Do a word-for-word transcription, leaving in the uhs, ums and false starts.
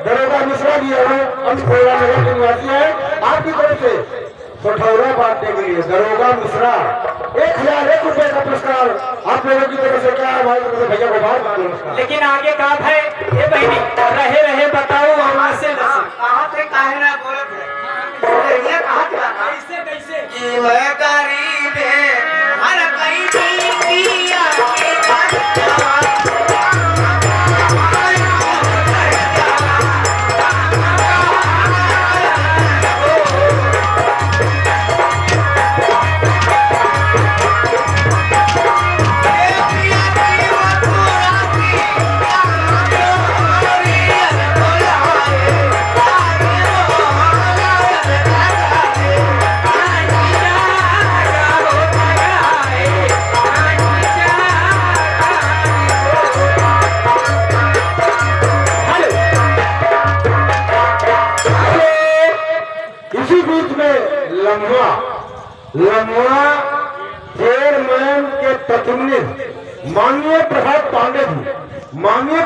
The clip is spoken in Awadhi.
दरोगा मिश्रा भी है, हम खोड़ा नगर के निवासी हैं। आपकी तरफ से सठौरा बांटने के लिए दरोगा मिश्रा एक हजार एक रुपए का पुरस्कार आप लोगों की तरफ से। क्या है भाई, तरफ से भैया को बहुत बहुत नमस्कार। लेकिन आगे का है, ये बहनी, रहे रहे बताओ, वहाँ से कहाँ थे, काहे ना बोलत है? ये कहाँ की बात है? कैसे, कैसे? कि मैं गरीब है, हर कहीं की किया की बात। इसी बीच में लम्हा, लम्हा चेयरमैन के प्रतिनिधि माननीय प्रसाद पांडे जी, माननीय